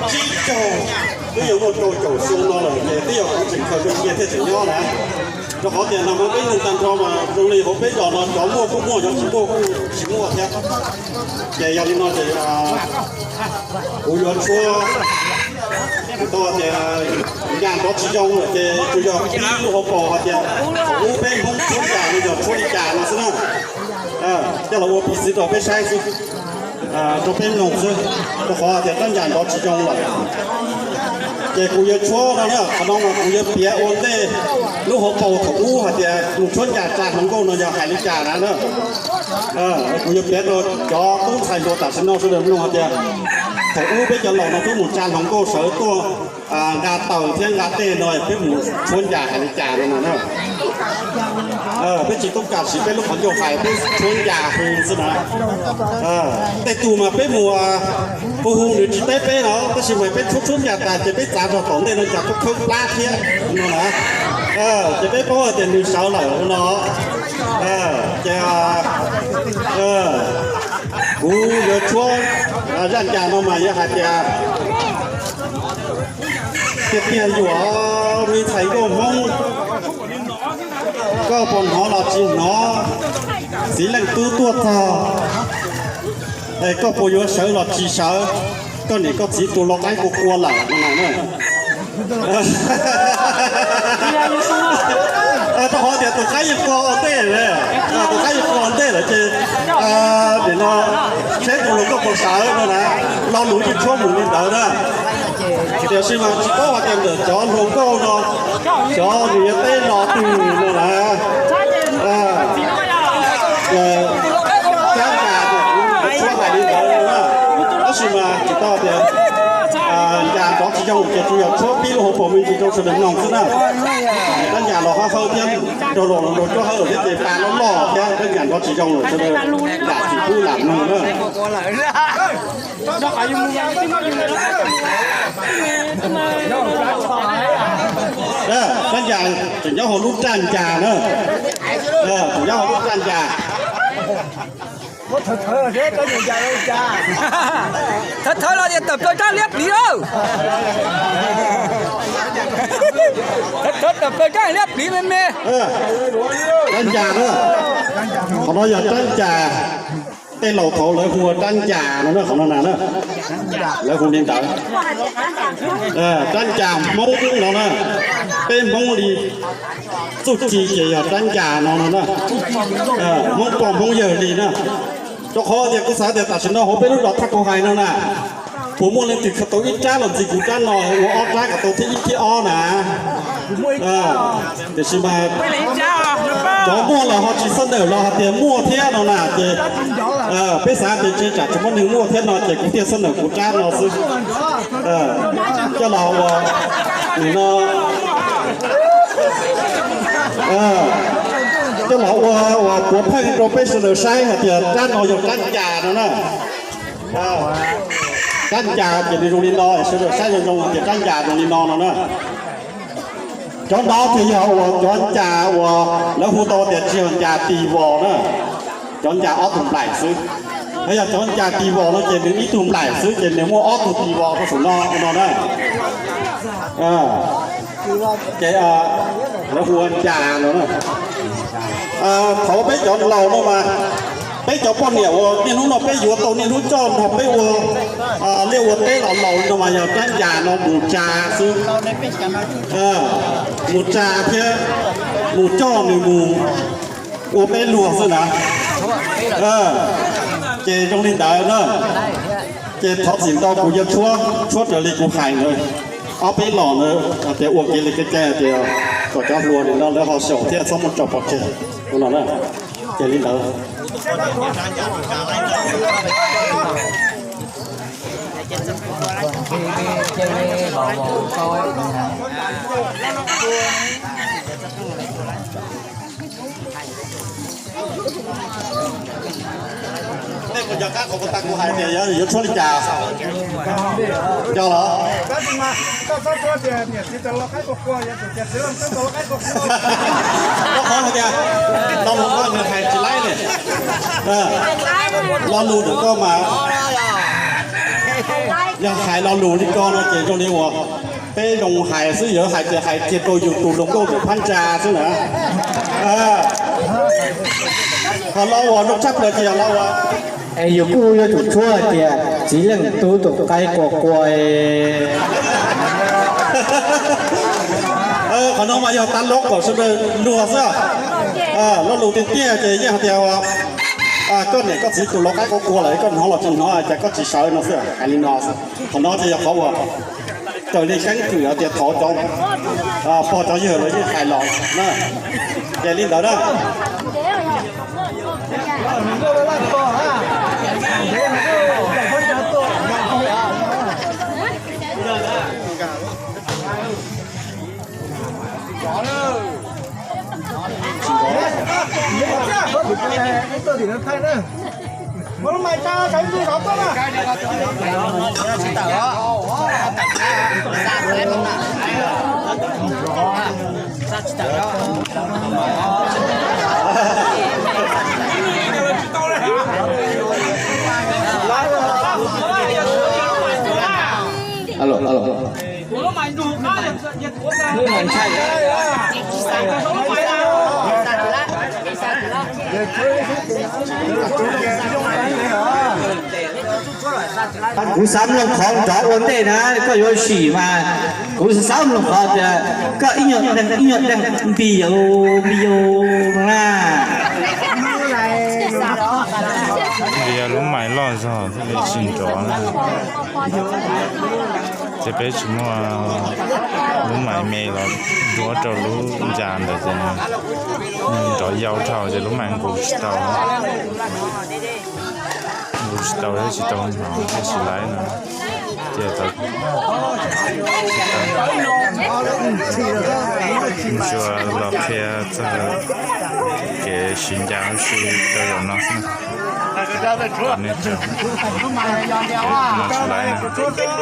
Tsib caug, twb yuav muaj rau caum xyoo no lawm ces twb yog kuv tseem khaws zoo kiag thiaj tseem nyob na. Rau qhov tias nag hmo peb neeg tag nrho mas zoo li hauv peb zos no cov muaj kuj muaj, cov tsis muaj kuj tsis muaj thiab. Ces yog li no ces kuv yuav tshuab, kuv tau tias ncaj nrov tsis zoo lawm ces tsuas yog pib lub hauv paus hais tias thaum ub peb Hmoob tshuab ncas no yog tshuab li cas no xwb na. Coj los ua piv txwv rau peb saib xwb, rau peb mloog xwb, rau qhov tias rab ncas nrov tsis zoo lawm. Ces kuv yuav tshuab no na, qhov no mas kuv yuav piav ua ntej lub hauv paus thaum ub hais tias mus tshuab ncas tsa hluas nkauj no yog hais li cas na. Kuv yuav piav rau cov tub ntxhais hluas tam sim no sawv daws mloog hais tias thaum ub peb cov laus no twb mus tsa hluas nkauj sawv tuaj nqa taws thiab nqa tej no peb mus tshuab ncas hais li cas no na. Peb tsis toob kas siv peb lub qhov ncauj hais, peb tshuab ncas hu xwb na. Tej tug mas peb mus hu hu nws tsis teb peb no, tab sis mas peb tshuab tshuab ncas tas ces peb txav zog tom ntej no cas khawb khawb plab thiab no na. Ces peb paub hais tias nws sawv lawm no. Ces kuv yuav tshuab zaj ncas no mas yog hais tias tiag tiag yuam me ntxhais nkauj Hmoob, koj puas hnov los tsis hnov, txiv leej tub tuaj txog, es koj puas yuav sawv los tsis sawv, koj niam koj txiv tus lau qaib kua kua lawm no na. Rau qhov tias tus qaib yeej qua ua ntej, tus qaib yeej qua ua ntej lawm ces nim no seb tus hluas nkauj puas sawv no na, lo lus yeej tshuab mus li ntawd na. Tiam sis mas tsis paub hais tias ntawm cov hluas nkauj no, cov nws yuav teb los twg no na. Rab ncas tshuab hais li ntawd na, tab sis mas tsis tau tias ncas nrov tsis zoo ces tsuas yog tshuab pib lub hauv paus me ntsis rau sawv daws mloog xwb na. Rab ncas los hab hawb thiab rau los rau cuab hawb lawm thiab ces pa loj loj thiab rab ncas nrov tsis zoo lawm sawv daws lam tsis pub lam mloog na. Rab ncas tseem nyob hauv lub raj ncas na, tseem nyob hauv lub raj ncas. Thawv thawv los tias tawm plaws rab liab pliv lawm. Thawv thawv tawm plaws rab liab pliv me me. Rab ncas na, qhov no yog rab ncas. Tej laus thaud lawv hu ua rab ncas no na, qhov no na, lawv hu li ntawd. Rab ncas Hmoob no na, peb Hmoob li txuj ci ces yog rab ncas no no na. Hmoob pog Hmoob yawg li na. Rau qhov tias kuv xav tias tam sim no hauv peb lub zos thaj kuv hais no na, puas muaj leej twg khaws tau ib rab los ntxiv kuv rab no ua ob rab kom tau thiab ib thiab ob na. Tiam sis mas cov muaj los ho tsis xab nawm los hais tias muaj thiab no na ces peb xav tias ntshe tsam tsis muaj neeg muaj thiab no ces kuv thiaj xab nawm kuv rab no xwb. Coj los ua, nim no coj los ua uas puav pheej rau peb sawv daws saib hais tias rab no yog rab ncas no na. Rab ncas ces nws zoo li no, sawv daws saib zoo zoo hais tias rab ncas zoo li no no na. Cov no ces yog uas cov ncas uas lawv hu tau tias tsis yog ncas tis vos na, cov ncas ob tug nplaim xwb. Yog cov ncas tis vos no ces nws ib tug nplaim xwb ces nws muaj ob tug tis vos rau saum no no na. Ces lawv hu ua ncas no na. Thaum peb cov laus no mas, peb cov poj niam uas niaj hnub no peb yuav tau niaj hnub coj nrog peb ua liaj ua teb los laus no mas yog rab ncas no mus tsa xwb. Mus tsa thiab mus coj nws mus ua peb luag xwb na. Ces zoo li ntawd na, ces thov txim ntau kuv yuav tshuab tshuab raws li kuv hais ntawd. Ob peb los ntawd hais tias ua kev li kev cai hais tias kom cov hluas nim no lawv ho xyaum thiab txhob muab tso pov tseg no na. Ces li ntawd. Tej Yog qab qhov kuv tag kuv hais tias yuav tshuab li cas? Yog los? Koj qhov hais tias lo lus koj nws hais tsis laib ne. Lo lus ntawm koj mas yog hais lo lus li ko no ces zoo li uas peb zoo hais xwb, yog hais tias hais kiag rau yus tus hluas nkauj tus phab ntsa xwb na. Qhov lo uas zoo tshaj plaws ces yog lo uas es yus kuj yuav tsum tshuab tias txiv leej tub tus qaib qua qua. Qhov no mas yog tab lob kom sawv daws luag xwb. Lo lus tiag tiag ces yeej hais tias koj niam koj txiv tus lau qaib qua qua lawm koj hnov los tsis hnov cas koj tsis sawv no xwb, hais li no xwb. Qhov no ces yog qhov uas raws li keeb kwm hais tias thov cov pog cov yawg lawv yeej hais los na. Ces li ntawd na. Alo, alo. Kuv xav mloog qhov nrov ua ntej na, koj yuav sim mas kuv xav mloog qhov tias koj ib nyuag deeg ib nyuag deeg npi yau npi yau na. Vim yog lub mais loj zog thiaj li tsis nrov na. Ces peb tsis muaj lub mais me los duab rau lub ncas ntawd ces nws nrov yau dhau ces lub mais nqus tsis tau. Nqus tsis tau thiab tsis tau hnov thiab tsis laib no. Ces tau tsuas los qhia txog kev siv ncas lub si rau zaum no xwb. Nej tau, no tsis laib na.